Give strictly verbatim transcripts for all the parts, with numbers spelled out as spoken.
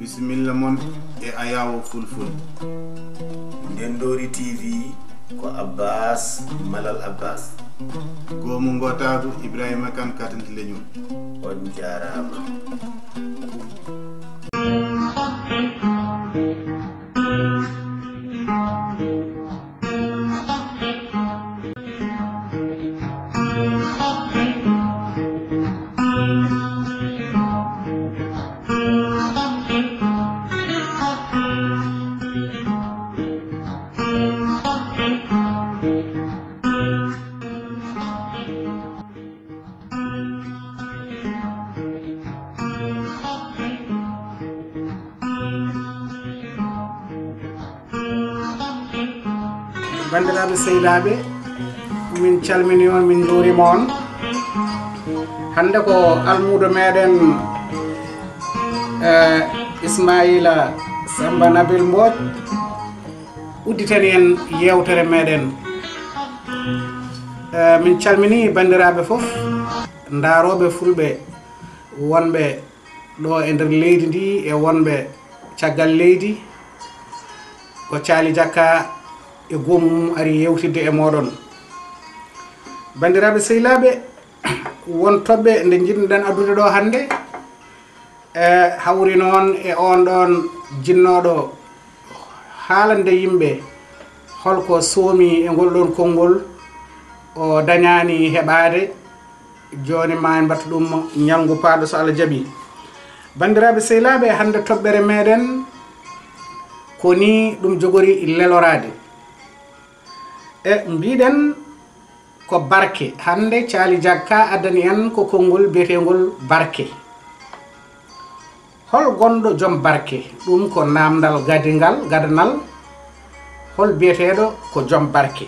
Bisimilla mon e Ayawo Fulful. Ndendoori T V ko Abbas Malal Abbas. Goomu Ngootaagu Ibrahima Kan Katanti Leñol. On njaaraama. Banndiraaɓe sehilaaɓe, min calmini on, min njuurima on. Hannde ko almuudo meɗen, eh, Ismaila Samba Nabil Mbodj udditani en yewtere meɗen. Eh, min calmini banndiraaɓe fof, ndaarooɓe fulɓe wonɓe ɗo e nder leydi ndi e wonɓe caggal leydi, ko Caali Jakka e goomu mum ari yewtidde e mooɗon. Banndiraaɓe sehilaaɓe, won toɓɓe nde njiɗnoɗen addude ɗo hannde, e hawri noon e on ɗon jinnooɗo haalande yimɓe holko soomi e ngol ɗon konngol o dañaani heɓaade. Jooni ma en mbattu ɗum ñalngu paaɗo so Allah jaɓi. Banndiraaɓe sehilaaɓe, hannde toɓɓere meɗen ko ni ɗum jogori leloraade. E mbiɗen ko barke. Hannde Caali Jakka addani en ko konngol biyeteengol barke. Hol gonɗo joom barke? Ɗum ko naamndal gadingal, gadanal. Hol biyeteeɗo ko joom barke?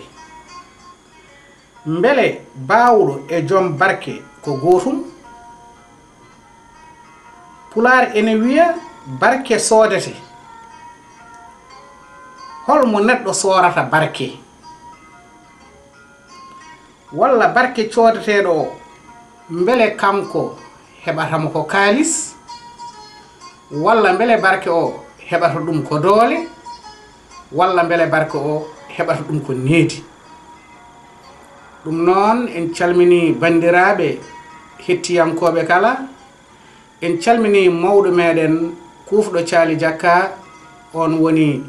Mbele baawɗo e joom barke ko gootum? Pulaar ene wiya barke soodete. Hol mo neɗɗo soorata barke? Walla barke coodeteeɗo o, mbele kanko heɓata mo ko kaalis? Walla mbele barke o heɓata ɗum ko doole? Walla mbele barke o heɓata ɗum ko needi? Ɗum noon, en calmini banndiraaɓe hettiyankooɓe kala. En calmini mawɗo meɗen kuufɗo Caali Jakka, on woni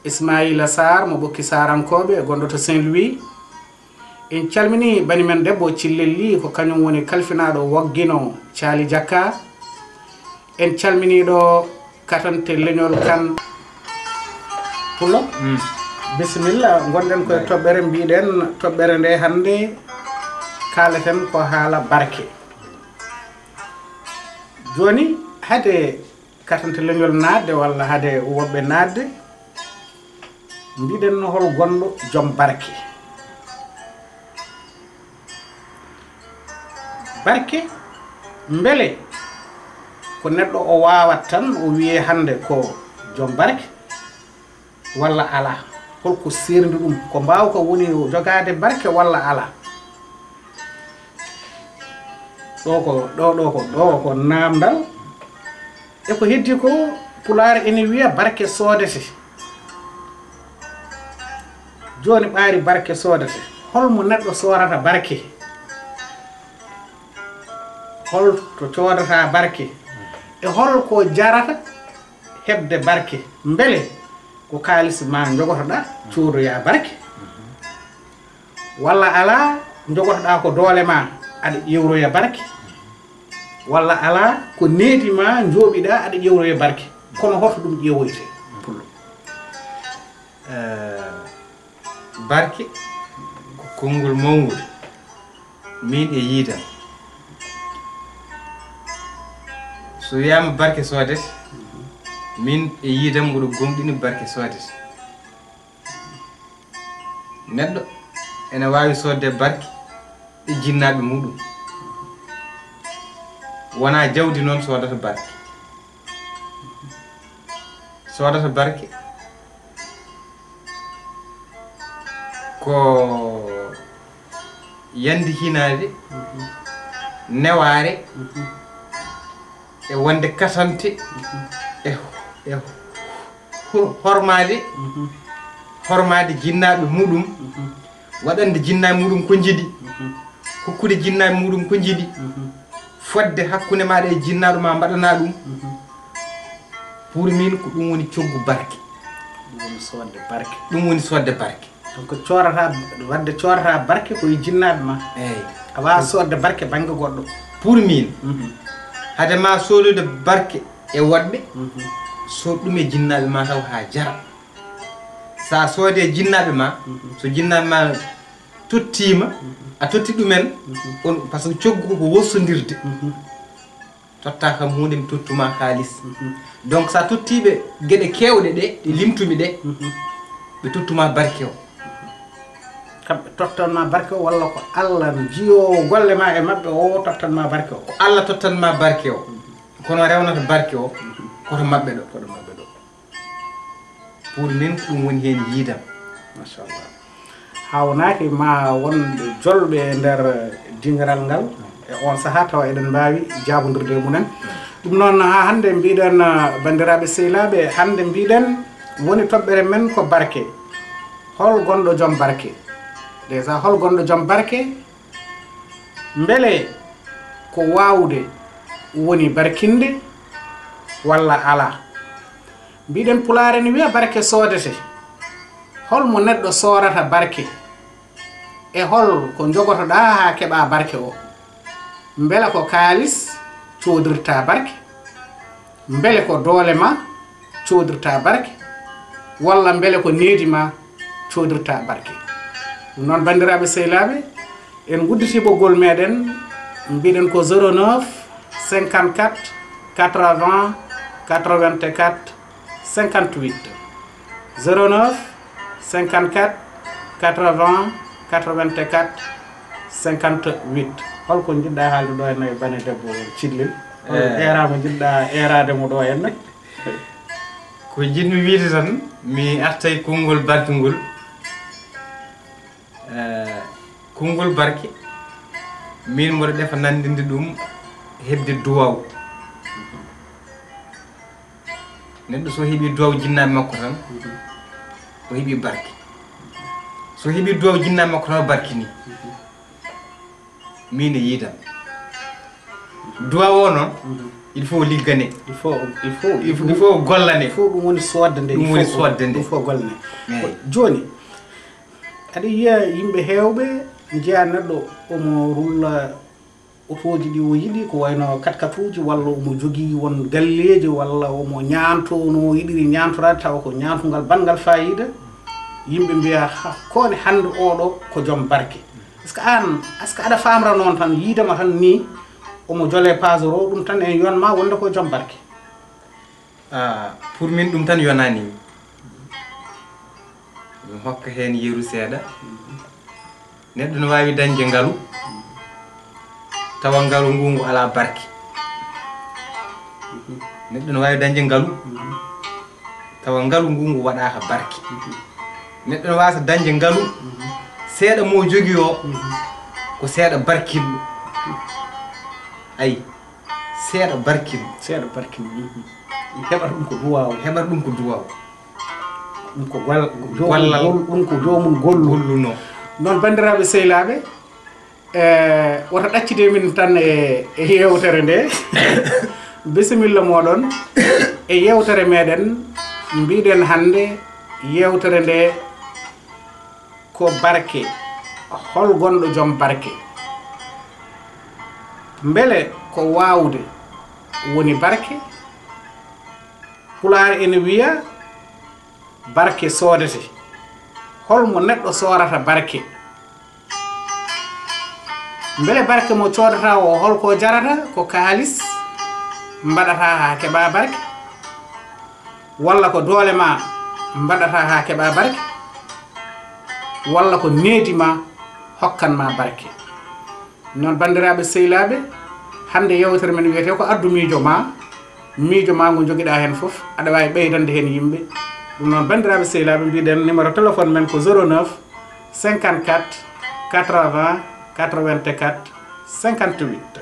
Ismaila Sarr mo Ɓokki Sarankooɓe, gonɗo to Saint-Louis. En calmini bani men debbo Cillel Ly, ko kañum woni kalfinaaɗo Waggino Caali Jakka. En calmini ɗo Katante Leñol Kan. Pullo? Mm. Bisimilla, ngonɗen koye toɓɓere, mbiɗen toɓɓere nde hannde kaaleten ko haala barke. Jooni, hade Katante Leñol naatde walla hade woɓɓe naatde, mbiɗen no hol gonɗo joom barke. Barke, mbele ko neɗɗo o waawat tan o wiyee hannde ko joom barke, walla alaa? Holko seerndi ɗum? Ko mbaawka woni jogaade barke walla alaa? Ɗo ko, ɗo, ɗo ko, ɗo ko naamndal. E ko heddi ko, Pulaar ene wiya barke soodete. Jooni ɓaari barke soodete. Hol mo neɗɗo soorata barke? Hol to coodata barke? E hol ko jarata heɓde barke? Mbele ko kaalis ma njogotoɗaa coodoyaa barke? Walla alaa, njogotoɗaa ko doole ma aɗa ƴeewroya barke? Walla alaa, ko needi ma njooɓiɗaa aɗa ƴeewroya barke? Kono hoto ɗum ƴeewoyte, Pullo? Eh, barke ko konngol mawngol. Min e yiidam. So wiyaama barke soodete, min e yiidam mboɗo gomɗini barke soodete. Neɗɗo ene waawi soodde barke e jinnaaɓe muɗum. Wonaa jawdi noon soodata barke. Soodata barke ko yandi hinaade, newaare, e wonde katante, e, e ho-, hormaade, hormaade jinnaaɓe muɗum, waɗande jinnaaɓe muɗum ko njiɗi, hokkude jinnaaɓe muɗum ko njiɗi, fodde hakkunde maaɗa e jinnaaɗo ma mbaɗana ɗum. Pour min ko ɗum woni coggu barke. Ɗum woni soodde barke. Ɗum woni soodde barke. Donc coodata, wadde coodata barke ko e jinnaaɓe ma. Eeyi. A waawaa soodde barke bannge goɗɗo. Pour min, hade ma soodude barke e woɗɓe, sood ɗum e jinnaaɓe ma taw haa jara. So a soodii e jinnaaɓe ma, so jinnaaɓe ma tottiima, a totti ɗumen, on, par ce que coggu ko ko wossondirde. Totta kam huunde, mi tottuma kaalis. Donc, so a tottiiɓe geɗe keewɗe ɗe, ɗe limtumi ɗe, ɓe tottuma barke o. Kamɓe tottanma barke o, walla ko Allah jiyoowo golle ma e maɓɓe o tottanma barke o? Ko Allah tottanma barke o. Kono rewnata barke o, koto maɓɓe ɗo. Koto maɓɓe ɗo. Pour min, ɗum woni heen yiidam. Machallah. Hawnaaki ma wonɓe jolɓe e nder dingiral ngal e on sahaa, tawa eɗen mbaawi jaabondirde e mumen. Ɗum noon, haa hannde mbiɗen, ah, banndiraaɓe sehilaaɓe, hannde mbiɗen woni toɓɓere men ko barke. Hol gonɗo joom barke? Déjà, hol gonɗo joom barke? Mbele ko waawde woni barkinde walla alaa? Mbiɗen Pulaar ene wiya barke soodete. Hol mo neɗɗo soorata barke? E hol ko njogotoɗaa haa keɓaa barke o? Mbele ko kaalis coodirta barke? Mbele ko doole ma coodirta barke? Walla mbele ko needi ma coodirta barke? Ɗum noon, banndiraaɓe sehilaaɓe, en ngudditi ɓoggol meɗen, mbiɗen ko zéro neuf, cinquante-quatre, quatre-vingts, quatre-vingt-quatre, cinquante-huit. Zéro neuf, cinquante-quatre, quatre-vingts, quatre-vingt-quatre, cinquante-huit. Hol ko njiɗɗa haalde ɗo henna e bane debbo Cillel? Hol Eh. Eera mo njiɗɗa eeraade mo ɗo henna? Ko njiɗmi wiide tan, mi artay konngol barke ngol. Eh, konngol barke, min mboɗo defa nanndinde ɗum hedde duwaw. Neɗɗo so heɓi duwaw jinnaaɓe makko tan, o heɓi barke. So heɓi duwaw jinnaaɓe makko tan, o barkini. Min e yiidam. Duwaw o noon, il faut liggane. Il faut, il faut, Il faut, il faut gollane. Il faut ɗum woni soodde nde. Ɗum Il faut woni ko, soodde nde. Ɗum fof gollane. Eeyi. Ko jooni, aɗa yiya yimɓe heewɓe njiya neɗɗo omo rulla otooji ɗi o yiɗi, ko wayno katkatuuji, walla omo jogii won galleeji, walla omo ñaanto no o yiɗiri ñaantoraade, tawa ko ñaantungal banngal faayiida. Yimɓe mbiya, "Ha, koone hannde oɗo ko joom barke." Est-ce que aan, est-ce que aɗa faamra noon tan, yiidema tan nii, omo jolee paasoro, ɗum tan en yonma wonde ko joom barke? Ah, pour min, ɗum tan yonaani mi. Mi hokka heen yeru seeɗa. Neɗɗo no waawi dañde ngalu, tawa ngalu ngu ngu alaa barke. Neɗɗo no waawi dañde ngalu, tawa ngalu ngu ngu waɗaaka barke. Neɗɗo no waasa dañde ngalu, seeɗa mo jogii o, ko seeɗa barkinɗo. Ayi, seeɗa barkinɗo. Seeɗa barkinɗo. Heɓata ɗum ko duwaw. Heɓata ɗum ko duwaw. Ɗum ko gollal. Gollal. Ɗum ko joomum gollu. Golluno. Noon, banndiraaɓe sehilaaɓe, e, woto ɗaccide min tan e, e yeewtere nde. Bisimilla mooɗon e yeewtere meɗen. Mbiɗen hannde yeewtere nde ko barke. Hol gonɗo joom barke? Mbele ko waawde woni barke? Pulaar ene wiya, "Barke soodete." Hol mo neɗɗo soorata barke? Mbele barke mo coodata o, hol ko jarata? Ko kaalis mbaɗata haa keɓa barke? Walla ko doole ma mbaɗata haa keɓa barke? Walla ko needi ma hokkan ma barke? Noon, banndiraaɓe sehilaaɓe, hannde yeewtere men wiyetee ko addu miijo ma. Miijo ma ngo njogiɗaa heen fof, aɗa waawi ɓeydande heen yimɓe. Ɗum noon, banndiraaɓe sehilaaɓe, mbiɗen numéro téléphone men ko zéro neuf, cinquante-quatre, quatre-vingts, quatre-vingt-quatre, cinquante-huit.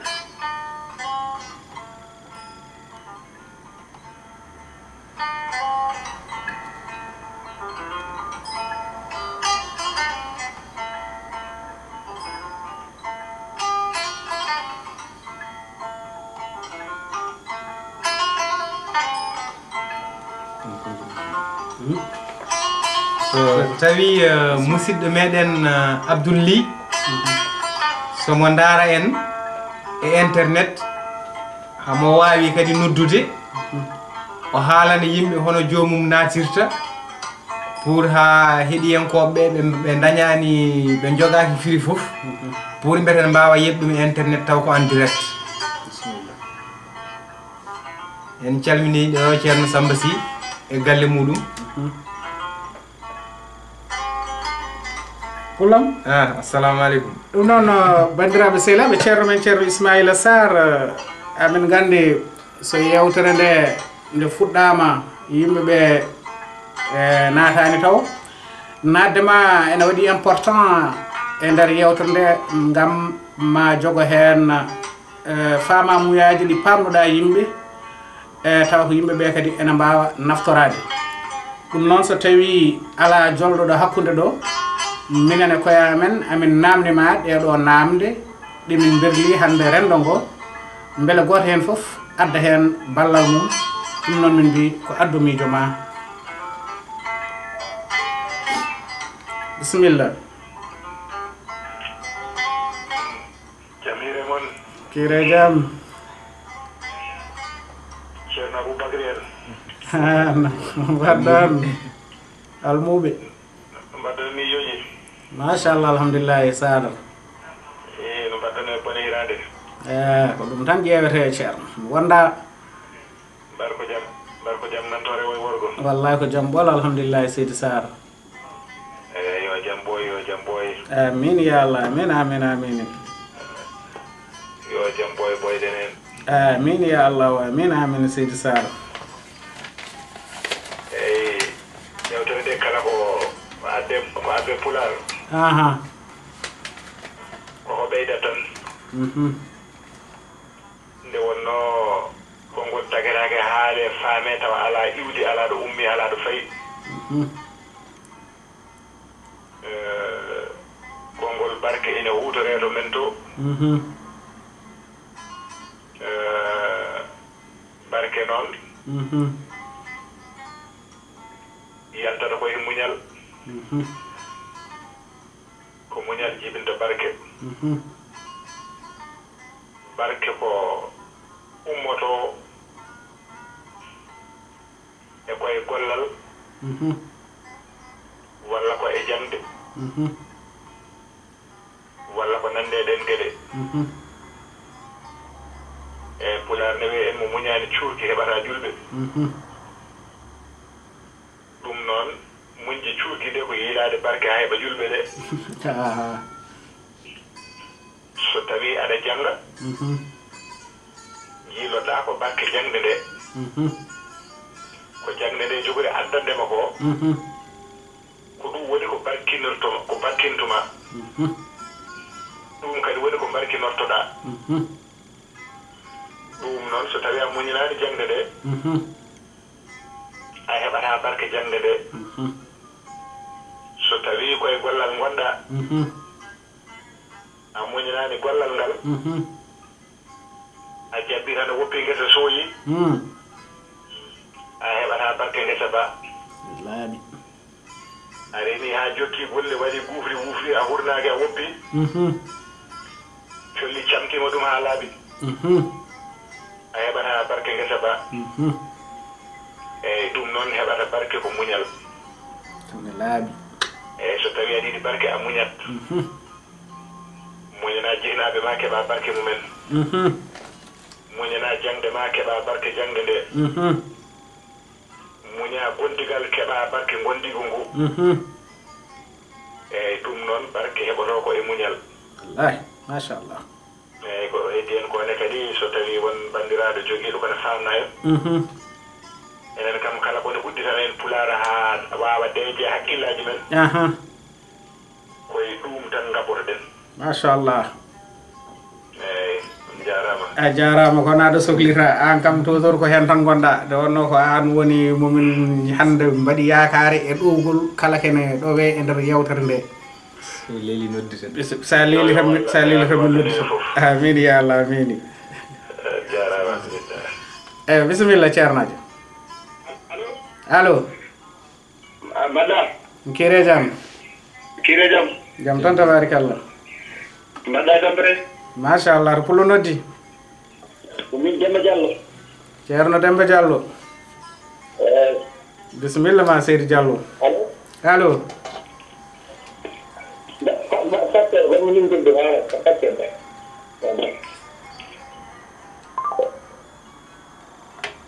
So tawi, eh, musidɗo meɗen, eh, Abdoul Ly, somo ndaara en e internet, hamo waawi kadi noddude, o haalana yimɓe hono joomum naatirta, pour haa heɗiyankooɓe ɓe, ɓe ndañaani, ɓe njogaaki firi fof, pour mbeten mbaawa yeɓ ɗum e internet taw ko en direct. En calminii ɗo Ceerno Samba Sy e galle muɗum. Kullam. Ah, assalamu aleykum. Ɗum noon, uh, banndiraaɓe sehilaaɓe, ceerno men, Ceerno Ismaila Sarr, uh, amin nganndi so yewtere nde, nde fuɗɗaama, yimɓe ɓe, eh, naataani taw. Naatde ma ene waɗi important e nder yewtere nde, ngam ma jogo heen, eh, faamamuyaaji ɗi paamnuɗaa yimɓe, eh, tawa ko yimɓe ɓe kadi ene mbaawa naftoraade. Ɗum noon, so tawii alaa jolɗo ɗo hakkunde ɗo, minen e koye amen, amin naamni ma ɗee ɗo naamnde ɗe min mberli hannde renndo ngo, mbele gooto heen fof adda heen ballal mum. Ɗum noon, min mbii ko addu miijo ma. Bisimilla. Jam hiire mon. Kiire jam. Ceerno Aboubacry en. Ah, no mbaɗɗon? Almuuɓe. Mbaɗɗon miijooji? Machallah, alhamdulillahi, Saara. E, no mbaɗɗon e bone hiraande? E, ko ɗum tan ƴeewetee, Ceerno. Wonda. Mbar ko jam, mbar ko jam nantoore woy worgo. Wallahi ko jam ɓolo, alhamdulillahi, Seydi Saara. Eey, yo jam ɓooy, yo jam ɓooy. Amin ya Allah, amin, amin, amin. Yo jam ɓooy, ɓooyɗen en. Amin ya Allah, amin, amin, Seydi Saara. Eey, yewtere nde kala ko adde, ko adde Pulaar. Aha. Ko ko ɓeyda tan. Mhm. Nde wonnoo konngol tagetaake haale, faame, tawa alaa iwdi, alaa ɗo ummi, alaa ɗo fayi. Mhm. Eh, konngol barke ina huutoree to men to. Mhm. Eh, barke noon. Mhm. Yaltata ko e muñal. Mhm. Ko muñal jibinta barke. Mhm. Barke ko ummotoo e koye gollal, mhm, walla ko e jaŋde, mhm, walla ko nanndi e ɗeen geɗe. Mhm. E Pulaar ne wiyee en mo muñaani cuurki heɓataa julɓe. Mhm. Ɗum noon, muñde cuurki de ko yiilaade barke haa heɓa julɓe de. Aha. So tawii aɗa jannga, mhm, njiiloɗaa ko barke jaŋde nde. Mhm. Ko jaŋde nde jogori addande ma ko. Mhm. Ko ɗum woni ko barkinorto-, ko barkintu ma. Mhm. Ɗum kadi woni ko barkinortoɗaa. Mhm. Ɗum noon, so tawii a muñanaani jaŋde nde, mhm, a heɓataa barke jaŋde nde. Mhm. So tawii ko e gollal ngonɗaa, mhm, a muñanaani gollal ngal, mhm, a jaɓɓii tan a woppi ngesa sooyi, mm, a heɓataa barke ngesa ba. Laaɓi. A remi haa jokki golle, waɗi guufri wuufri, a hurnaaki, a woppi. Mhm. Colli camtiima ɗum haa laaɓi. Mhm. A heɓataa barke ngesa ba. Mhm. Eey, ɗum noon heɓata barke ko muñal. Ɗum ne laaɓi. Eey, so tawii aɗa yiɗi barke, a muñat. Mhm. Muñanaa jihnaaɓe ma keɓa barke mumen. Mhm. Muñanaa jaŋde ma keɓa barke jaŋde nde. Mhm. Muñaa gondigal, keɓaa barke gondigu ngu. Mhm. Eey, ɗum noon, barke heɓotoo ko e muñal. Wallahi, machallah. Eey, ko heddi en ko ne kadi, so tawii won banndiraaɗo jogiiɗo ko ne faamnaa en. Mhm. Enen kam, kala ko ne udditana en Pulaar haa waawa deeƴe hakkillaaji men. Aha. Ko e ɗum tan ngaɓɓotoɗen. Machallah. Eey, on njaaraama. A jaaraama, kono aɗa soklita. Aan kam, toujours ko heen tan ngonɗaa. Nde wonnoo ko aan woni mo min hannde mbaɗi yaakaare e ɗowgol kala kene ɗowee e nder yewtere nde. So leeli nodditen. Bis-, so a leeli tan, so a leeli tan min noddito. Amin ya Allah, amin. Eh, jaaraama, bisimilla. Eey, bisimilla, ceernaajo. Allo? Allo. Mbaɗɗa? Kire jam. Kire jam. Jam tan, tabarikalla. Mbaɗɗa e tampere? Machallah, to Pullo noddi. Ko min Demba Diallo. Ceerno Demba Diallo. Eh. Bisimilla ma, Seydi Diallo. Allo. Allo.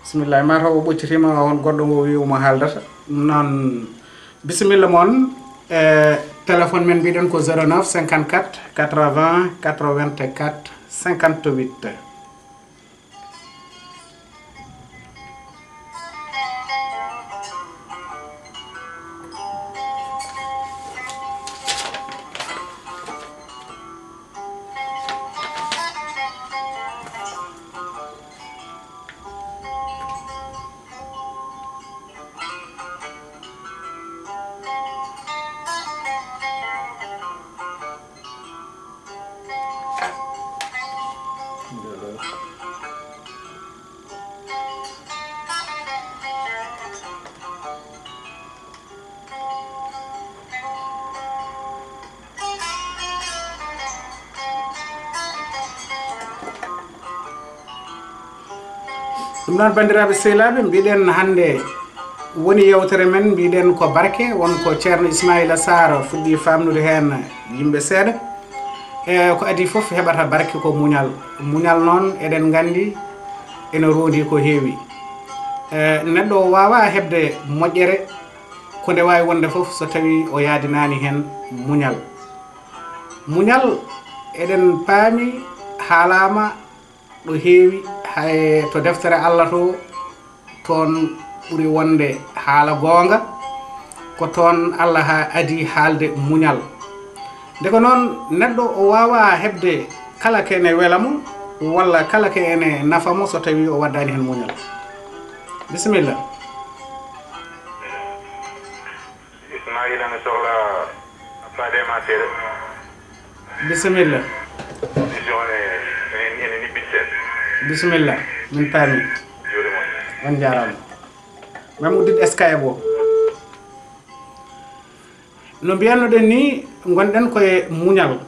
Bisimilla, ma taw o ɓoccitiima, on goɗɗo ngo wi omo haaldata. Noon, bisimilla mon. E téléphone men, mbiɗen ko zéro neuf cinquante-quatre quatre-vingts quatre-vingt-quatre cinquante-huit. Ɗum noon, banndiraaɓe sehilaaɓe, mbiɗen hannde woni yewtere men, mbiɗen ko barke, won ko Ceerno Ismaila Sarr fuɗɗi faamnude heen yimɓe seeɗa. E ko adii fof heɓata barke ko muñal. Muñal noon, eɗen nganndi ene roondi ko heewi. E, neɗɗo o waawaa heɓde moƴƴere ko nde waawi wonde fof so tawii o yaadinaani heen muñal. Muñal, eɗen paami, haalaama ɗo heewi, hay to deftere Allah to, toon ɓuri wonde haala goonga, ko toon Allah ha-, adii haalde muñal. Nde ko noon, neɗɗo o waawaa heɓde kala ko ene wela mo, walla kala ko ene nafa mo, so tawii o waddaani heen muñal. Bisimilla. Ismaila, mi sohla faade ma seeɗa. Bisimilla. Émission ne, ene, ene niɓɓiɗi seeɗa. Bisimilla, min paami. Juuɗe mon. On njaaraama. Même uddit Skype o. No mbiyanno-ɗen ni, ngonɗen koye muñal.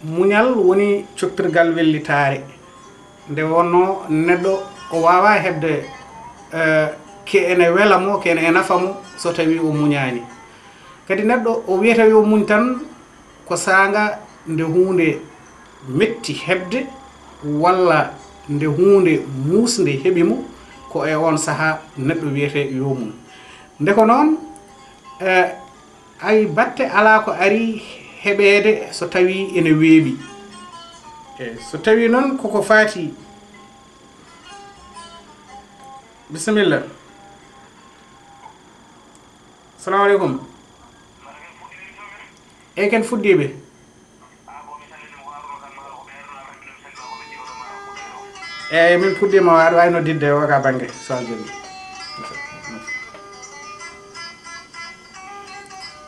Muñal woni coktirgal wellitaare. Nde wonnoo neɗɗo o waawaa heɓde, eh, ko ene wela mo, ko ene nafa mo, so tawii o muñaani. Kadi neɗɗo o wiyata yo muñ tan ko saanga nde huunde metti heɓde, walla nde huunde muusnde heɓi mo, ko e oon sahaa neɗɗo wiyata yo muñ. Nde ko noon, eh, Ay, batte alaa ko ari heɓeede so tawii ene weeɓi. E so tawii noon koko faati. Bisimilla. Salamu aleykum. Eyi, ken fuɗɗiiɓe. Eeyi, min puɗɗiima, aɗa waawi nodditde o ka bannge, so a jooɗii.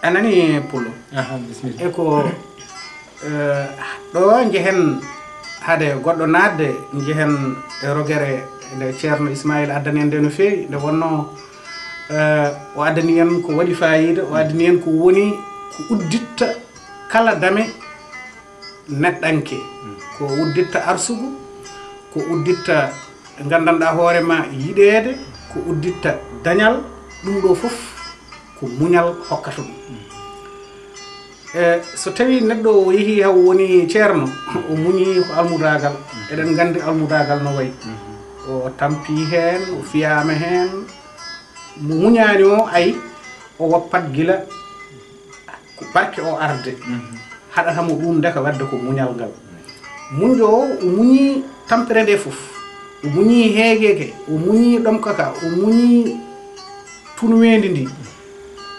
A nanii, Pullo? Aha, bisimilla. E ko, eh, ɗo njehen hade goɗɗo naatde, njehen e rogere nde Ceerno Ismaila addani en nde no feewi, nde wonnoo, eh, o addani en ko waɗi faayiida, o addani en ko woni ko udditta kala dame neɗɗanke, ko udditta arsugu, ko udditta nganndanɗaa hoore ma yiɗeede, ko udditta dañal, ɗum ɗo fof ko muñal hokkata ɗum. E so tawii neɗɗo o yehii haw woni ceerno, o muñii ko almudaagal, eɗen nganndi almudaagal no wayi. O tampii heen, o fiyaama heen, mo muñaani o, ay, o woppat gila ko barke o arde. Mhm. Haɗata mo ɗum ndeka waɗde ko muñal ngal. Muñjo o, o muñii tampere nde fof. O muñii heegeeke, o muñii ɗomkaka, o muñii tunweendi ndi.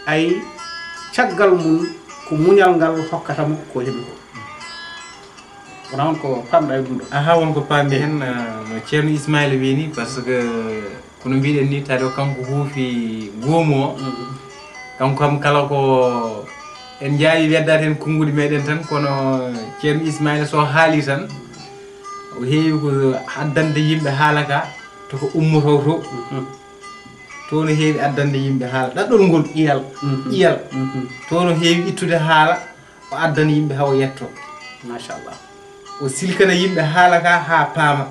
Ay, caggal mum ko muñal ngal hokkata mo ko heɓi ko. Wona on ko pamɗa e ɗum ɗo? Aha, won ko paammi heen, ah, no Ceerno Ismaila wiyi ni, par ce que kono mbiɗen ni, taade o kanko huufi goomu o. Mm. Kanko kam kala ko en njaawi weddaade heen konnguɗi meɗen tan, kono Ceerno Ismaila so haali tan, o heewi ko addande yimɓe haala ka to ko ummoto to. Mhm. To no heewi addande yimɓe haala. Ɗaɗɗol ngol, ƴiyal. Mhm. Ƴiyal. Mhm. To no heewi ittude haala, o addana yimɓe haa o yetto. Machallah. O silkana yimɓe haala ka haa paama.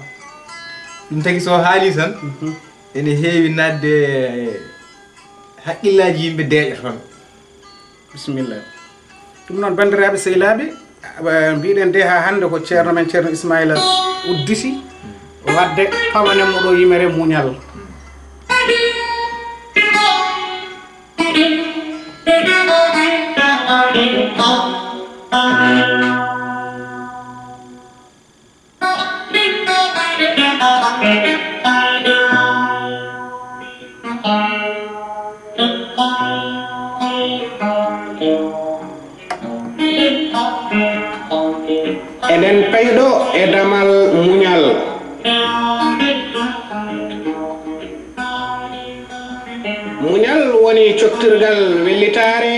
Ɗum tagi so haali tan, mhm, ene heewi naatde haqqillaaji yimɓe deeƴa toon. Bisimilla. Ɗum noon, banndiraaɓe sehilaaɓe, eh, mbiɗen de haa hannde ko ceerno men, ceerno Ismaila udditi waɗde pawanen mo ɗo yimere muñal. Eɗen payɗo e damal muñal. Muñal woni coktirgal wellitaare.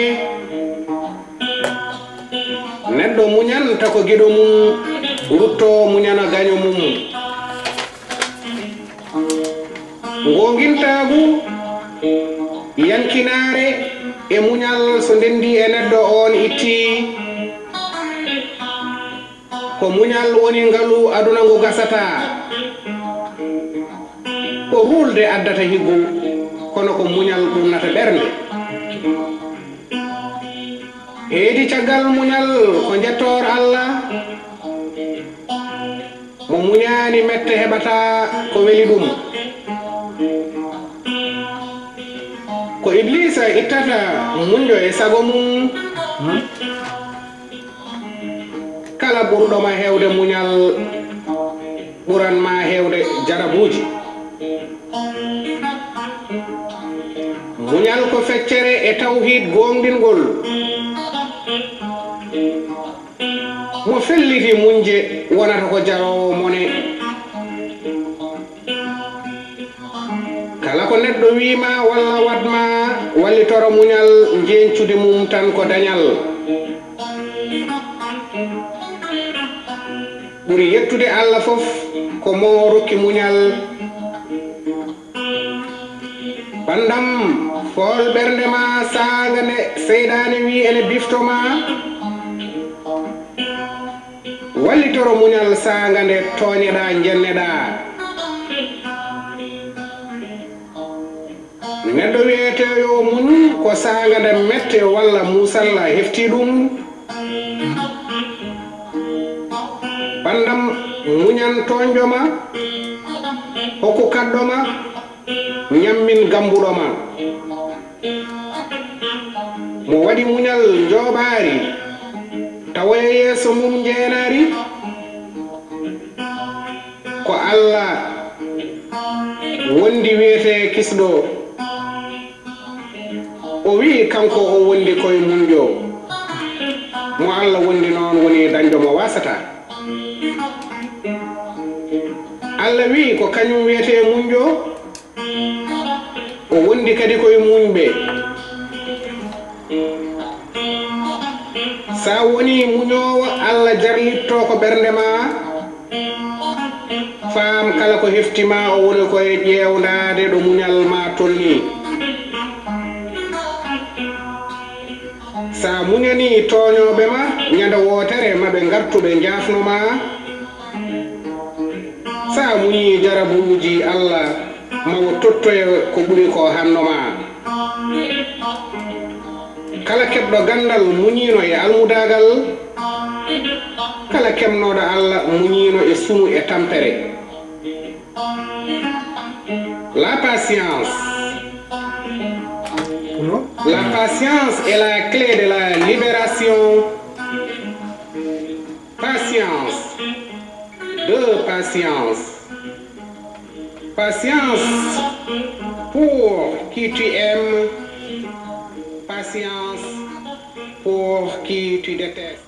Neɗɗo muñan tako giɗo mum, rutto muñana gaño mum. Ngoongintaagu, yankinaare e muñal so ndenndi e neɗɗo on itti. Ko muñal woni ngalu aduna ngu gasata. Ko ruulde addata higgu, kono ko muñal ɓurnata ɓernde. Heedi caggal muñal ko njettoor Allah. Mo muñaani mette heɓata ko weli ɗum. Ko Ibliisa ittata muñɗo e sago mum. Kala ɓurɗo ma heewde muñal ɓuran ma heewde jarabuuji. Muñal ko feccere e tawhiid gooŋɗingol. Mo felliti muñje wonata ko jaroowo mone. Kala ko neɗɗo wiima walla waɗma, wallitoro muñal, njeñcude mum tan ko dañal. Ɓuri yettude Allah fof ko mo rokki muñal. Banndam, fool ɓernde ma saanga nde seyɗaane wi ene bifto ma. Wallitoro muñal saanga nde tooñeɗaa, njenneɗaa. Neɗɗo wiyeteeyo muñ ko saanga nde mette walla muusalla hefti ɗum. Banndam, muñan tooñɗo ma, hokku kaɗɗo ma, ñammin gambuɗo ma. Mo waɗi muñal njooɓaari, tawoya yeeso mum njeenaari. Ko Allah wondi wiyetee kisɗo. O wi'i kanko o wondi koye muñjo. Mo Allah wondi noon woni dañɗo mo waasata. Allah wi'i ko kañum wiyetee muñjo. O wondi kadi koye muñɓe. Sa woni muñoowo, Allah jarlitto ko ɓernde ma. Faam kala ko hefti ma o woni koye ƴeewndaade ɗo muñal ma tolni. Sa muñani tooñooɓe ma, ñande wootere ma ɓe ngartu ɓe njaafno ma. Sa muñi jarabuuji Allah, ma o tottoye ko ɓuri ko hanno ma. Kala keɓɗo ganndal muñiino e almudaagal, kala kemnooɗo Allah muñiino e sunu e tampere. La patience. Pulo? La patience est la clé de la libération. Patience. De patience. Patience pour qui tu aimes. Patience pour qui tu détestes.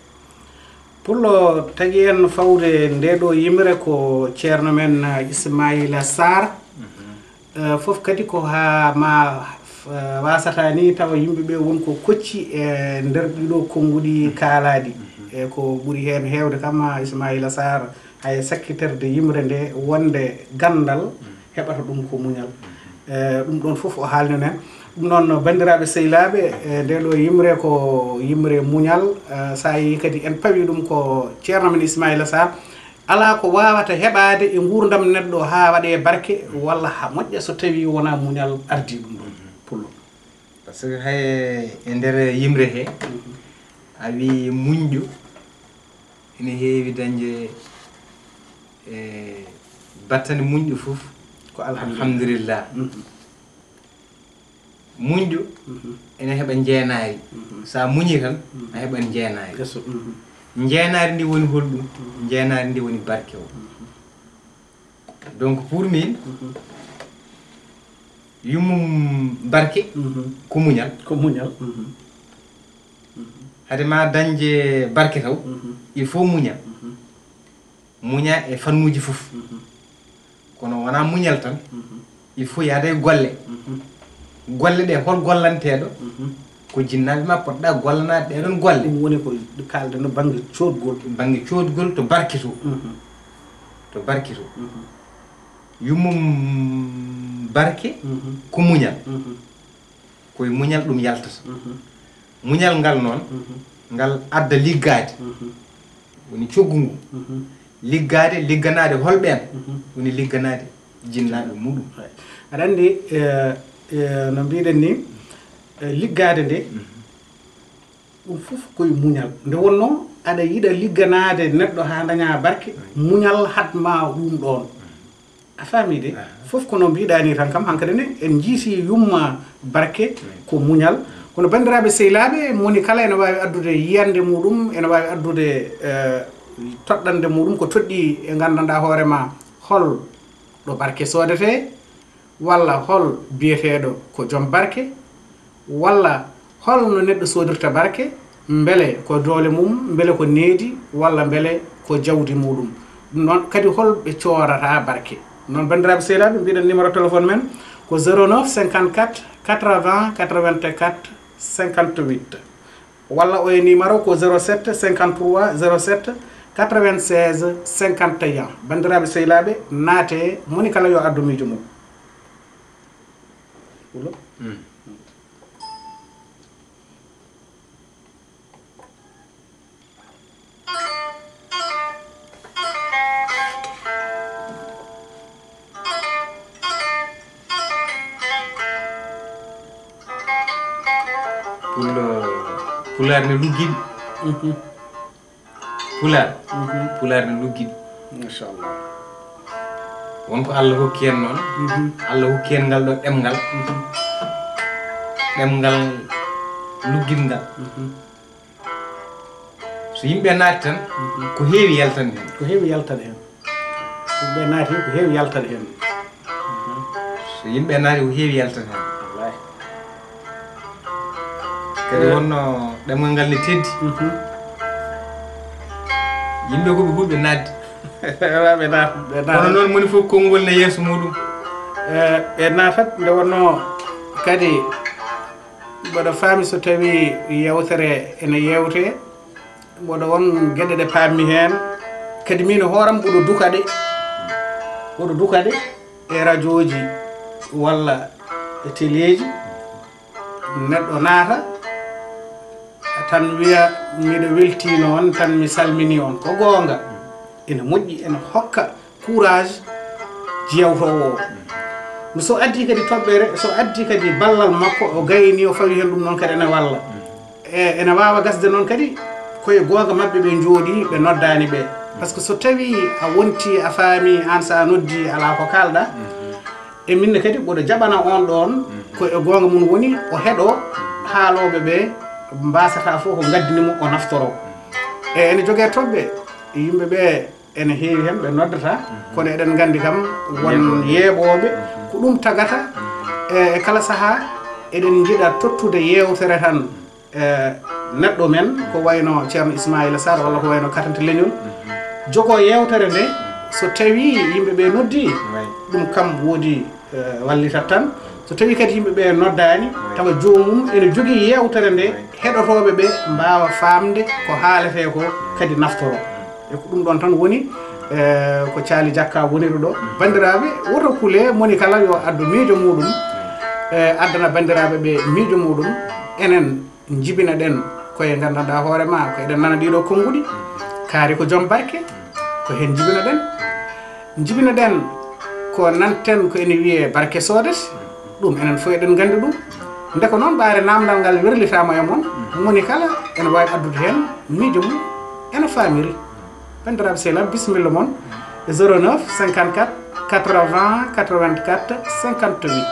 Pullo, tagi en fawde nde ɗo yimre ko ceerno men, eh, Ismaila Sarr. Eh, fof kadi ko haa ma, eh, wasata ni tawa yimɓe ɓe won ko kocci e nder ɗiɗo konnguɗi kaalaɗi. E ko ɓuri heen heewde kam, Ismaila Sarr, hay sakkitorde yimre nde wonde ganndal heɓata ɗum ko muñal. E ɗum ɗon fof o haalni en. Ɗum noon, banndiraaɓe sehilaaɓe, e nde ɗo yimre ko yimre muñal. E, so a yii kadi en pawi ɗum ko Ceerno men Ismaila Sarr. Alaa ko waawata heɓaade e nguurndam neɗɗo haa waɗe barke walla haa moƴƴa so tawii wonaa muñal ardii ɗum ɗon. Pullo. Par ce que hay e nder yimre he, a wi muñɗo ene heewi dañde e battane muñɗo fof. Ko alhamdulillah. Muñɗo ene heɓa njeenaari. So a muñii tan, a heɓan njeenaari. Njeenaari ndi woni holɗum? Njeenaari ndi woni barke o. Donc pour min, yummum barke ko muñal. Ko muñal. Hade ma dañde barke taw, il faut muña. Muña e fannuuji fof. Kono wonaa muñal tan, il faut yaade e golle. Golle ɗe, hol gollanteeɗo? Ko jinnaaɓe ma potɗa gollanaade ɗee ɗon golle. Ɗum woni ko kaalɗen no bannge coodgol. Bannge coodgol to barke to. To barke to. Yummum barke ko muñal. Ko e muñal ɗum yaltata. Muñal ngal noon, ngal adda liggaade. Woni coggu ngu. Liggaade, ligganaade holɓeen? Woni ligganaade jinnaaɓe muɗum. Aɗa anndi, e, e, no mbiɗen ni, e, liggaade nde, ɗum fof ko e muñal. Nde wonnoo aɗa yiɗa ligganaade neɗɗo haa dañaa barke, muñal haɗ ma ɗum ɗoon. A faami de? Fof ko no mbiɗa ni tan kam, hankadi ne en njiiti yumma barke ko muñal. Kono banndiraaɓe sehilaaɓe, moni kala ene waawi addude yiyannde muɗum, ene waawi addude, eh, toɗɗannde muɗum ko toɗɗi e nganndanɗaa hoore ma hol ɗo barke soodetee, walla hol biyeteeɗo ko joom barke, walla hol no neɗɗo soodirta barke, mbele ko doole mum, mbele ko needi, walla mbele ko jawdi muɗum. Ɗum noon kadi hol ɓe coorata barke. Noon banndiraaɓe sehilaaɓe, mbiɗen numéro téléphone men ko zéro neuf cinquante-quatre quatre-vingts quatre-vingt-quatre cinquante-huit. Walla o e numéro ko zéro sept cinquante-trois zéro sept quatre-vingt-seize cinquante et un. Banndiraaɓe sehilaaɓe, naate, moni kala yo addu miijo mum. Wullo? Pullo, pulaar ne luggiɗi. Pulaar. Pulaar ne luggiɗi. Machallah. Won ko Allah hokki en noon. Allah hokki en ngal ɗo ɗemngal. Ɗemngal luggiɗngal. So yimɓe naati tan, ko heewi yaltan heen. Ko heewi yaltan heen. Yimɓe naati ko heewi yaltan heen. So yimɓe naati ko heewi yaltan heen. Wallaahi. Kadi wonno ɗemngal ngal ne teddi. Yimɓe ko ɓe huuɓe naatde. Ɓe naat-, ɓe naat-. Kono noon moni fof konngol ne yeeso muɗum. Eh, ɓe naatat nde wonno kadi mboɗo faami so tawi yewtere ene yewte, mboɗo won geɗe ɗe paammi heen. Kadi min e hooram mboɗo duka ɗe, mboɗo duka ɗe e rajooji walla e teleeji. Neɗɗo naata tan wiya, "Miɗo weltiino on, tan mi salminii on." Ko goonga, ene moƴƴi, ene hokka courage jiyawtoowo o. No so addi kadi toɓɓere, so addi kadi ballal makko, o gayni, o fawi heen ɗum noon kadi ene walla. E, ene waawa gasde noon kadi, ko e goonga maɓɓe ɓe njooɗii, ɓe noddaani ɓe. Par ce que so tawii a wontii, a faamii, aan so a noddii, alaa ko kaalɗaa, e min ne kadi mboɗo jaɓana on ɗoon, ko e goonga mum woni, o heɗoo haalooɓe ɓe mbaasata fof ko ngaddini mo, o naftoroo. E ene jogee toɓɓe, yimɓe ɓe ene heewi heen ɓe noddata, kono eɗen nganndi kam won yeeɓooɓe, ko ɗum tagata, e, e kala sahaa eɗen njiɗa tottude yeewtere tan, e, neɗɗo men, ko wayno Ceerno Ismaila Sarr walla ko wayno Katante Leñol, jogoo yeewtere nde, so tawii yimɓe ɓe noddii, ɗum kam woodi, e, wallitat tan. So tawii kadi yimɓe ɓe noddaani, tawa joomum ene jogii yeewtere nde, heɗotooɓe ɓe mbaawa faamde ko haaletee ko, kadi naftoroo. E ko ɗum ɗoon tan woni, Eh, ko Caali Jakka woniri ɗo. Banndiraaɓe, woto kule, moni kala yo addu miijo muuɗum, eh, addana banndiraaɓe ɓe miijo muuɗum. Enen njibina ɗen koye nganndanɗaa hoore ma, ko eɗen nana ɗiɗo konnguɗi. Kaari ko joom barke, ko heen njibina ɗen. Njibina ɗen ko nanten ko ene wiyee barke soodete. Ɗum enen fof eɗen nganndi ɗum. Nde ko noon ɓaare naamndal ngal werlitaama e mon, moni kala ene waawi addude heen miijo mum ene faamiri. Banndiraaɓe sehilaaɓe, bisimilla mon e zéro neuf cinquante-quatre quatre-vingts quatre-vingt-quatre cinquante-huit.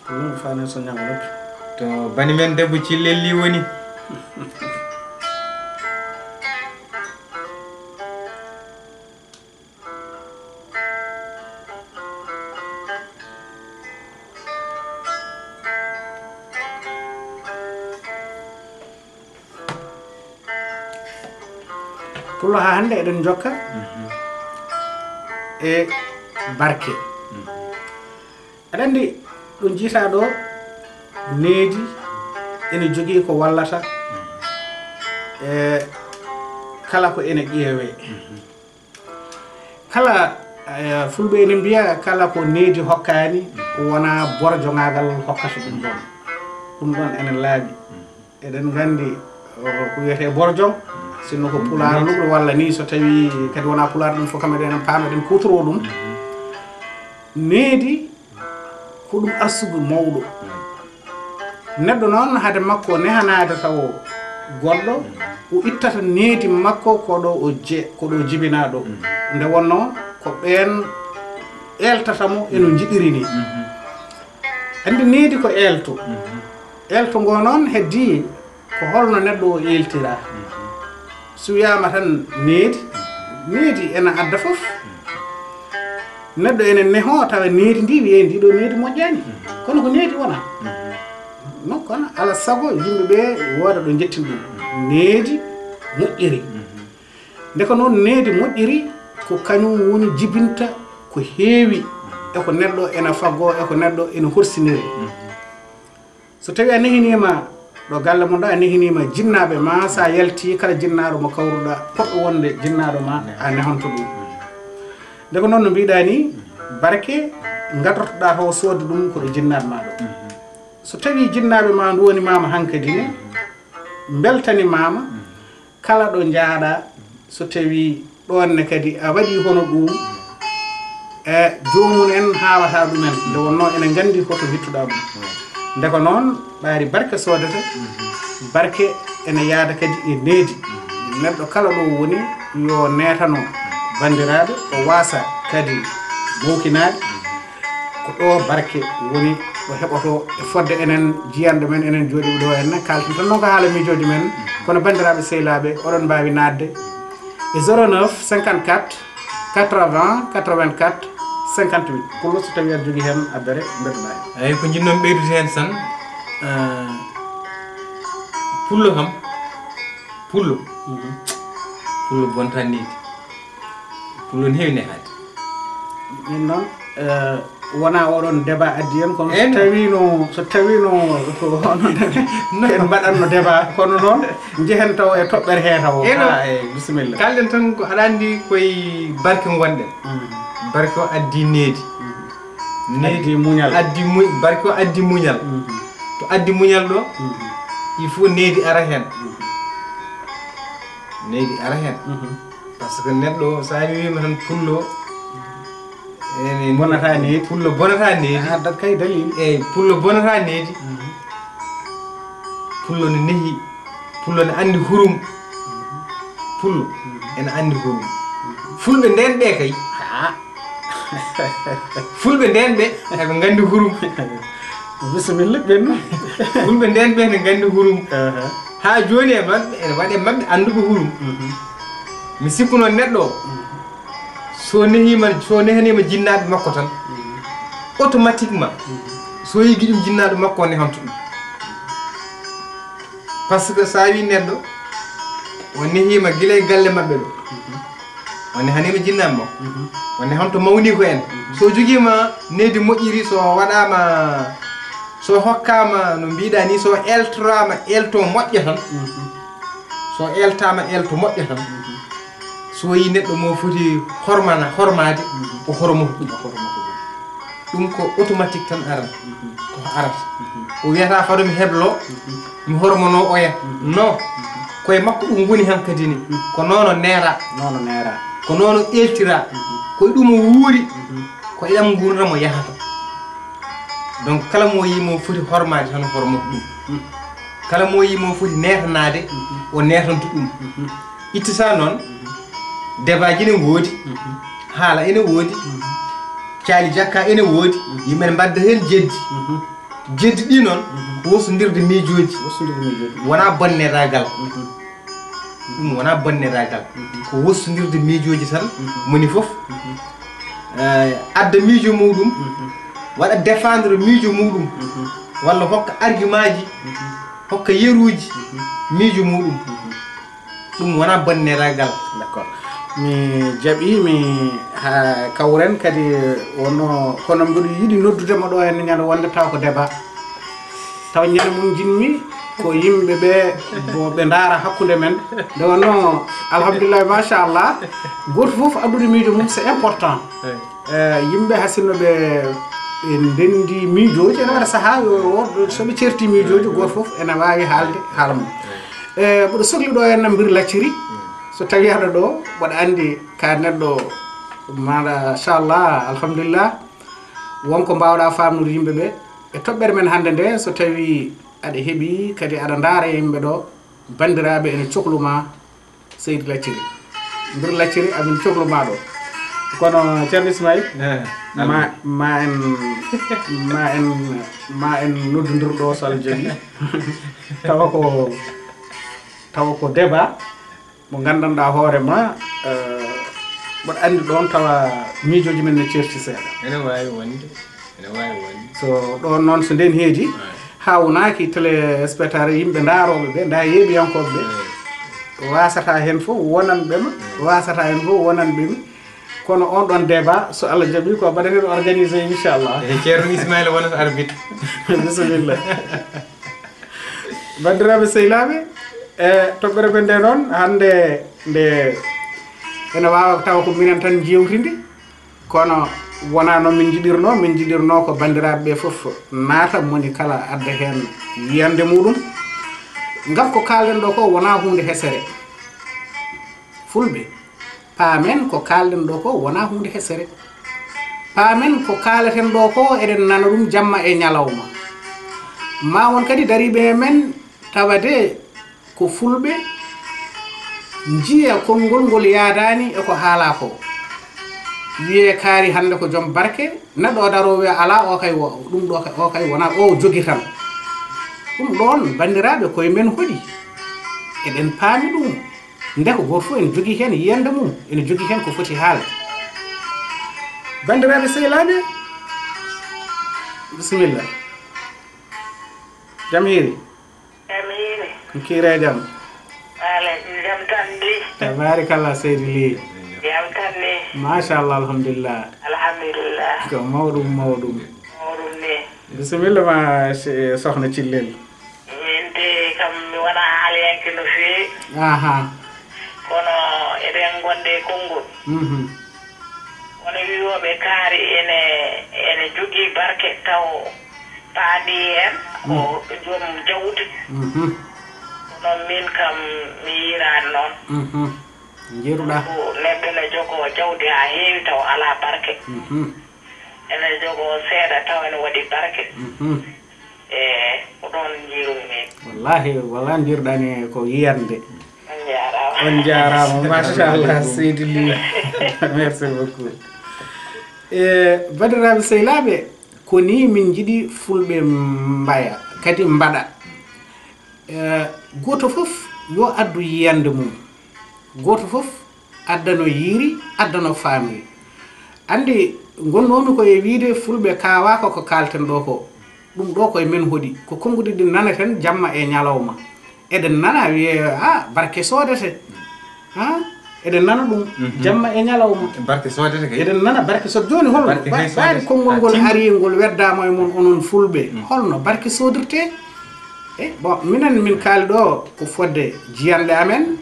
Ɗum faane so ñaama noppi. To bani men debbo Cillelli woni. Pullo haa hannde eɗen njokka e barke. Aɗa anndi ɗo njiitaa ɗo needi ene jogii ko wallata e kala ko ene ƴeewee. Kala, eh, Fulɓe ene mbiya kala ko needi hokkaani wonaa borjogaagal hokkata ɗum ɗoon. Ɗum ɗoon ene laaɓi. Eɗen nganndi, o, ko wiyetee borjo, sinno ko pulaar luɓɗo walla nii, so tawii kadi wonaa pulaar, ɗum fof kam eɗen paama, eɗen kuutoroo ɗum. Needi ko ɗum arsugu mawɗo. Neɗɗo noon, hade makko nehanaade tawo goɗɗo, o ittata needi makko ko ɗo o je-, ko ɗo jibinaa ɗo. Nde wonnoo ko ɓeen eeltata mo e no njiɗiri nii. Anndi needi ko eelto. Eelto ngoo noon heddii ko holno neɗɗo o eeltiraa. So wiyaama tan needi, needi ene adda fof. Neɗɗo ene nehoo tawa needi ndi wiyee ndi ɗo needi moƴƴaani. Kono ko needi wonaa. Non, kono ala sago yimɓe ɓe wooda ɗo njettin ɗum. Needi moƴƴiri. Nde ko noon needi moƴƴiri, ko kañum woni jibinta ko heewi e ko neɗɗo ene faggoo, e ko neɗɗo ene horsiniri. So tawii a nehiniima ɗo galle mon ɗo, a nehiniima jinnaaɓe ma, so a yaltii kala jinnaaɗo mo kawruɗaa potɗo wonde jinnaaɗo ma, a nehonto ɗum. Nde ko noon no mbiɗaa ni, barke ngadortoɗaa taw soodde ɗum ko ɗo jinnaaɓe ma ɗo. So tawii jinnaaɓe ma nduwanimaama hankadi ne, mbeltanimaama, kala ɗo njaaɗaa, so tawii ɗoon ne kadi a waɗii hono ɗum, e joomum en haawataa ɗumen, nde wonnoo ene nganndi hoto wittuɗaa ɗum. Nde ko noon, ɓaari barke soodata, barke ene yaada kadi e needi. Neɗɗo kala ɗo woni, yo neetano banndiraaɓe, o waasa kadi mawkinaade. Ko ɗo barke woni, ɗo heɓoto e fodde enen jiyanɗo men, enen jooɗiiɓe ɗo en, kaalten tan noon ko haala miijooji men. Kono banndiraaɓe sehilaaɓe, oɗon mbaawi naatde e zéro neuf cinquante-quatre quatre-vingts quatre-vingt-quatre cinquante-huit. Pullo, so tawii aɗa jogii heen abbere, mbeɗa ɗaani. Eeyi, ko njiɗnoon ɓeydude heen tan, eh, pullo kam, pullo. Mhm. Pullo bonta needi. Pullo ne heewi nehaade. Min noon, eh, wonaa oɗon débat addi en, kono so Eey, no. Tawiino, so tawiino ko onon en mbaɗatno débat, kono noon njehen taw e toɓɓere hee taw. Eey, no. Ah, eey, bisimilla. Kalɗen tan ko aɗa anndi koye barke ngonɗen. Mm. Barke o addi needi. Mm. Needi addi muñal. Addi mu-, barke o addi muñal. Mm. To addi muñal ɗo, mm, il faut needi ara heen. Mm. Needi ara heen. Mm. Par ce que neɗɗo, so a wiima tan pullo, ene bonata needi. Pullo bonata needi. A addat kay dalil. Eey, pullo bonata needi. Mhm. Pullo ne nehi, pullo ne anndi hurum. Pullo ene anndi hurum. Fulɓe ndeen ɓe kay. Haa. Fulɓe ndeen ɓe, eɓe nganndi hurum. Bisimilla, ɓennu. Fulɓe ndeen ɓe ne nganndi hurum. Aha. Haa jooni e maɓɓe, ene waɗe maɓɓe annduɓe hurum. Mhm. Mi sikkuno neɗɗo o, mhm, so nehiima, so nehaniima jinnaaɓe makko tan, mhm, automatiquement, mhm, so yigi ɗum jinnaaɗo makko o nehanto ɗum. Par ce que so a wii neɗɗo, o nehiima gila e galle maɓɓe ɗo. Mhm. Wonde hani mi jinnan mo. Wonde honto mawni ko en. So jogiima nehdi moƴƴiri, so waɗaama, so hokkaama no mbiɗa ni, so eltoraama elto moƴƴo tan. So eltaama elto moƴƴo tan. So yi neɗɗo mo foti hormana, hormaade, o hormoto ɗum. Ɗum ko automatique tan aran. Ko arata. O wiyata fado mi heblo, mi hormono oya. No. Koye makko ɗum woni hankadi ni. Ko nono neera. Nono neera. Ko nono eltira. Ko e ɗum o wuuri. Ko e ɗam nguurndam o yahata. Donc kala mo yi mo foti hormaade tan hormo ɗum. Kala mo yi mo foti neetanaade, o neetanto ɗum. Ittata noon, debaaji ne woodi, haala ene woodi, caali jakka ene woodi, yimɓe ne mbadda heen jeddi. Jeddi ɗi noon, ko wosondirde miijooji. Wosondirde miijooji. Wonaa bonniraagal. Ɗum wonaa bonniraagal. Ko wosondirde miijooji tan, moni fof, eh, adda miijo muɗum, waɗa défendre miijo muɗum, walla hokka argumentji, hokka yeruuji miijo muɗum. Ɗum wonaa bonniraagal. D'accord. Mi jaɓi, mi ha kawren kadi wonno, kono mboɗo yiɗi noddude mo ɗo heen ñande wonde taw ko débat. Taw ñande mum jinmi ko yimɓe ɓe bo ɓe ndaara hakkunde men. Nde wonno, alhamdulillah, machallah, gooto fof addude miijo mum, c'est important. Eh, yimɓe hasinno ɓe, ɓe ndendi miijooji, ene waɗa sahaa yo, yo, so ɓe certi miijooji, gooto fof ene waawi haalde haala mum. Eh, mboɗo sokli ɗo heen mbir lacciri, so tawi aɗa ɗo, mboɗo anndi ka neɗɗo, machallah, alhamdulillah, wonko mbaawɗa faamnude yimɓe ɓe e toɓɓere men hannde nde, so tawi aɗa heɓi kadi aɗa ndaara e yimɓe ɗo, banndiraaɓe ene coklu ma, Seydi Lacciri. Mbir Lacciri, amin coklu ma ɗo. Kono Ceerno Ismail, eh, ma, ma en, ma en, ma en noddondir ɗo so Allah jaɓi. Tawa ko, tawa ko débat mo nganndanɗaa hoore ma, eh, mboɗo anndi ɗoon tawa miijooji men ne ceerti seeɗa. Ene waawi wonde. Ene waawi wonde. So ɗoon noon, so ndeen heedi, haa wonaaki téléspectateur, yimɓe ndaarooɓe ɓe, ndaa yeeɓiyankooɓe ɓe, waasata heen fof wonanɓe ma, waasata heen fof wonanɓe mi. Kono on ɗoon débat, so Allah jaɓi, ko mbaɗaten organisé, inchallah. E Ceerno Ismaila wonata arbitre. Bisimilla. Banndiraaɓe sehilaaɓe, e toɓɓere men nde noon, hannde nde ene waawa tawa ko minen tan njeewtidi. Kono wonaa no min njiɗirnoo. Min njiɗirnoo ko banndiraaɓe ɓe fof naata, moni kala adda heen yiyannde muɗum. Ngam ko kaalɗen ɗo ko wonaa huunde hesere. Fulɓe, paamen ko kaalɗen ɗo ko wonaa huunde hesere. Paamen ko kaaleten ɗo ko eɗen nana ɗum jamma e ñalawma. Ma won kadi dariiɓe e men tawade ko fulɓe njiya konngol ngol yaadaani e ko haalaa ko. Wiyee kaari hannde ko joom barke, neɗɗo o daroo wiya alaa, o kay wo-, ɗum ɗo kay, o kay wonaa o jogi tan. Ɗum ɗoon, banndiraaɓe, koye men hoɗi. Eɗen paami ɗum. Nde ko gooto fof ene jogii heen yiyannde mum, ene jogii heen ko foti haalde. Banndiraaɓe sehilaaɓe, bisimilla. Jam hiiri? Jam hiiri. Kiire jam. Waaleykum jam tan ni. Tabaarikalla, seydi Ly. Jam tan ni. Machallah, alhamdulillah. Alhamdulillah. Ko mawɗum, mawɗum. Mawɗum ni. Bisimilla ma, se-, sohna Cillel. Min de kam mi wonaa haalayanke no feewi. Aha. Kono eɗen ngonde e konngol. Mhm. Wona wi'ooɓe kaari ene, ene jogii barke taw paandi heen ko joom jawdi. Mhm. Kono min kam mi yiiraani noon. Mhm. Njiiruɗaa? Ko neɗɗo ne jogoo jawdi haa heewi taw alaa barke. Mhm. Ene jogoo seeɗa taw ene waɗi barke. Mhm. E ko ɗoon njiirumi min. Wallahi, wala njiirɗani ko yiyande. On njaaraama. On njaaraama, machallah, seydi Ly. Merci beaucoup. E, banndiraaɓe sehilaaɓe, ko nii min njiɗi fulɓe mbaya, kadi mbaɗa. Eh, gooto fof yo addu yiyannde mum. Gooto fof adda no yiiri, adda no faamiri. Anndi, ngonnoomi ko e wiyde fulɓe kaawaaka ko kaalten ɗo ko. Ɗum ɗo ko e men hoɗi. Ko konnguɗi ɗi naneten jamma e ñalawma. Eɗen nana wiyee, "Ah, barke soodete." Ha? Eɗen nana ɗum jamma e ñalawma. Barke soodete kay. Eɗen nana barke soodete. Jooni holno? Barke kay soodete. Ɓaari konngol ngol ari, ngol weddaama e mon, onon Fulɓe. Holno barke soodirtee? E, bon, minen min kaali ɗo ko fodde jiyanɗe amen,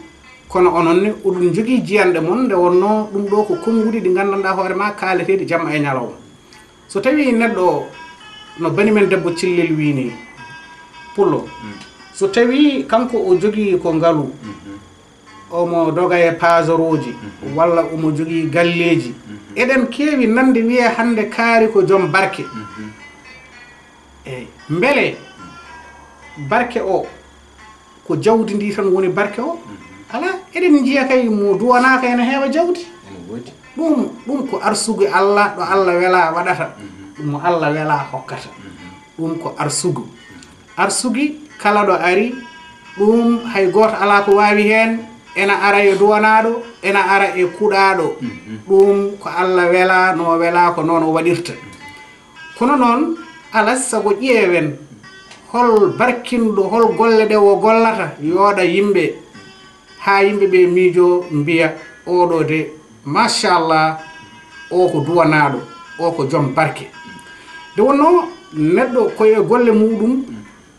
kono onon ne, oɗon njogii jiyanɗe mon, nde wonnoo ɗum ɗo ko konnguɗi ɗi nganndanɗaa hoore maa kaaleteeɗi jamma e ñalawma. So tawii neɗɗo o, no bani men debbo Cillel wii nii, Pullo, so tawii kanko o jogii ko ngalu, omo doga e paasarooji, walla omo jogii galleeji, eɗen keewi nande wiyee hannde kaari ko joom barke. Eey, mbele barke o ko jawdi ndi tan woni barke o? Alaa, eɗen njiya kay mo duwanaaka ene heewa jawdi. Ene woodi. Ɗum, ɗum ko arsugu Allah, ɗo Allah wela waɗata. Ɗum mo Allah wela hokkata. Ɗum ko arsugu. Arsugi kala ɗo ari, ɗum hay gooto alaa ko waawi heen. Ena ara e duwanaaɗo, ena ara e kuɗaaɗo. Ɗum ko Allah wela, no wela ko noon o waɗirta. Kono noon, alas sago ƴeewen hol barkinɗo, hol golle ɗe o gollata, yooɗa yimɓe, haa yimɓe ɓe miijoo, mbiya, "Oɗo de, machallah, o ko duwanaaɗo, o ko joom barke." Nde wonnoo neɗɗo ko e golle muuɗum,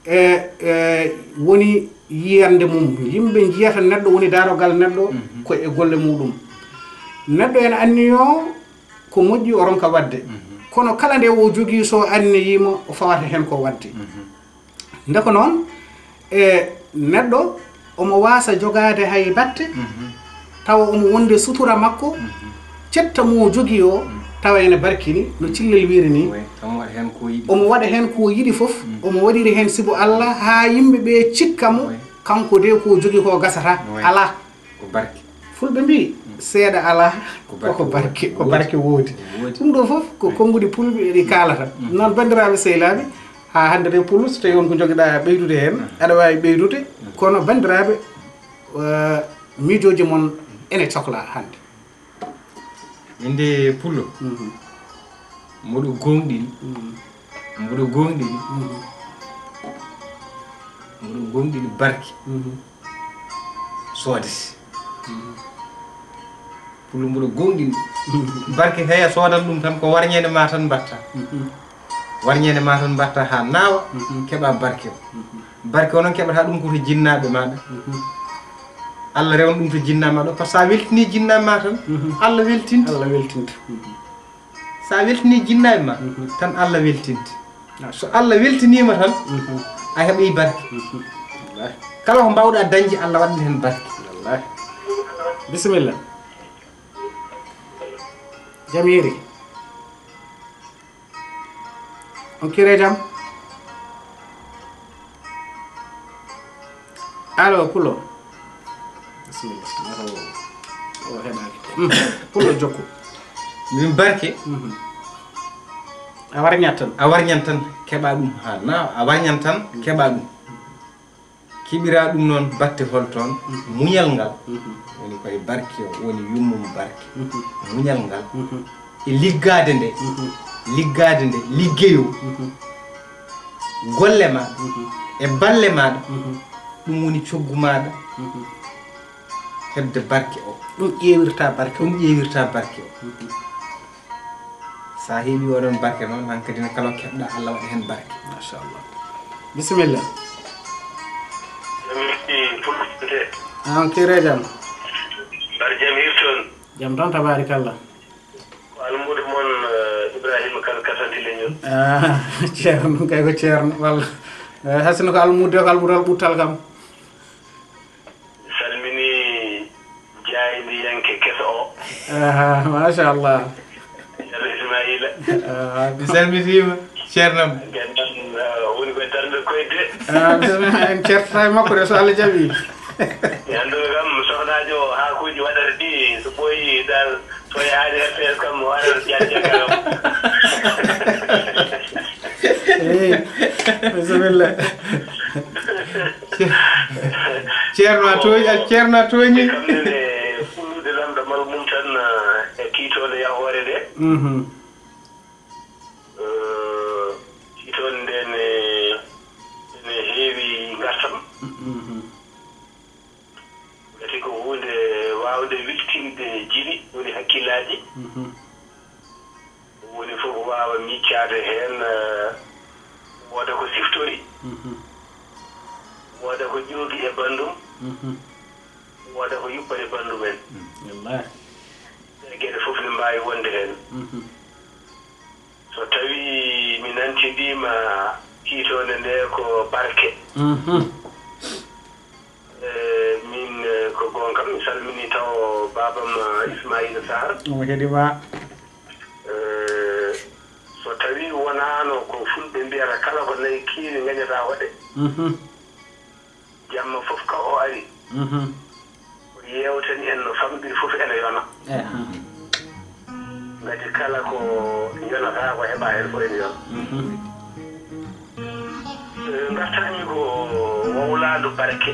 e, e, woni yiyannde mum. Yimɓe njiyata neɗɗo, woni daarogal neɗɗo, ko e golle muuɗum. Neɗɗo ene anniyoo ko moƴƴi o ronka waɗde. Kono kala nde o jogii, so anniyiima, o fawata heen ko waɗde. Nde ko noon, e neɗɗo omo waasa jogaade hay batte, tawa omo wonde sutura makko, cetta mo o jogii o, tawa ene barkini, no Cillel wiri ni. Oui, omo waɗa heen ko yiɗi. Omo waɗa heen ko yiɗi fof, omo waɗiri heen sibu Allah, haa yimɓe ɓe cikka mo, oui, kanko de ko o jogii ko gasata. Oui. Alaa. Ko barke. Fulɓe mbii, "Seeɗa alaa, ko barke woodi." Ko barke woodi. Woodi. Ɗum ɗo fof ko konnguɗi Pulɓe ɗi kaalata. Noon, banndiraaɓe sehilaaɓe, haa hannde de Pullo, so tawii won ko njogiɗaa ɓeydude heen, aɗa waawi ɓeydude. Kono banndiraaɓe, eh, miijooji mon ene coklaa hannde. Min de Pullo, mboɗo gooŋɗini. Mboɗo gooŋɗini. Mboɗo gooŋɗini barke. Soodete. Pullo, mboɗo gooŋɗini. Barke kay, a soodan ɗum tan, ko warñeende ma tan mbatta. Warñeende ma tan mbatta haa naawa, keɓa barke o. Barke o noon keɓata ɗum ko to jinnaaɓe maaɗa. Allah rewna ɗum to jinnaaɓe maaɗa, par ce que sa weltini jinnaaɓe ma tan, Allah weltinta. Allah weltinta. Sa weltini jinnaaɓe ma tan, Allah weltinta. So Allah weltiniima tan, a heɓii barke. Wallaahi. Kala ko mbaawɗaa dañde, Allah waɗan heen barke. Wallaahi. Bisimilla. Jam hiiri. On kiiree jam? Allo, Pullo. Bisimilla. Mataw o heɗaaki. Mm. Pullo, jokku. Min barke. Mhm. A warñat tan. A warñan tan, keɓa ɗum haa na, a warñan tan, keɓa ɗum. Keɓiraa ɗum noon batte hol toon? Mhm. Muñal ngal. Mhm. Woni koye barke o, woni yummum barke. Mhm. Muñal ngal. Mhm. E liggaade nde. Mhm. Liggaade nde, liggeyo. Mhm. Golle ma. Mhm. E balle maaɗa. Mhm. Ɗum woni coggu maaɗa. Mhm. Heɓde barke o. Ɗum ƴeewirta barke o. Ɗum ƴeewirta barke o. Mhm. Sa heɓi oɗon barke noon, hankadi ne kala ko keɓɗa, Allah waɗa heen barke. Machallah. Bisimilla. Jam hiiri Fulfulde. An kiire jam. Mbar jam hiiri toon. Jam tan, tabaarikalla. Ko almuudo mon, eh, Ibrahima Kane Kasante Leñol. Ah, ceerno, ɗum kay ko ceerno, walla. Eh, hasino ko almuudo, ko almuudo ɓuttal kam. Salmini jaayndiyanke keso o. Aha, machallah. Ceerno Ismaila. Ah, mi salmitiima, ceernam. Ganndam, ah, woni koye darnde koyde. Ah, mi salmitiima, en ceertata e makko de, so Allah jaɓi. Mi annduno kam, sohnaajo o, haakuuji waɗata ɗi, so ɓooyi, dal, so yahaani R T S kam, o arata jaan jaggaram. Eey, bisimilla. Ceerno a tooñi, a, ceerno a tooñi. Kam nene fullude lamɗo mal mum tan, eh, e tiitoonde yahoore nde. Mhm. Eh, tiitoonde nde ne, ne heewi ngartam. Mhm. Ngati ko huunde waawnde wiltin. aji. Woni fof waawa miccaade heen, eh, wooda ko siftori, wooda ko ƴoogi e banndum, wooda ko yuppani banndum en. Wallahi. Ɗee geɗe fof ne mbaawi wonde heen. So tawii mi nantindiima tiitoonde nde ko barke. Eh, min, eh, ko goonga kam, mi salmini taw baabam, eh, Ismaïla Sarr. Omo heɗi ma. Eh, so tawii wonaano ko fulɓe mbiyata kala ko nayi keewi ngañata hoɗe. Jamma fof ka o ari, o yeewtani en no famɗiri fof ene yona. Ngati kala ko yonata ko heɓa heen fof ene yona. Eh, ngartanmi ko wowlaandu barke.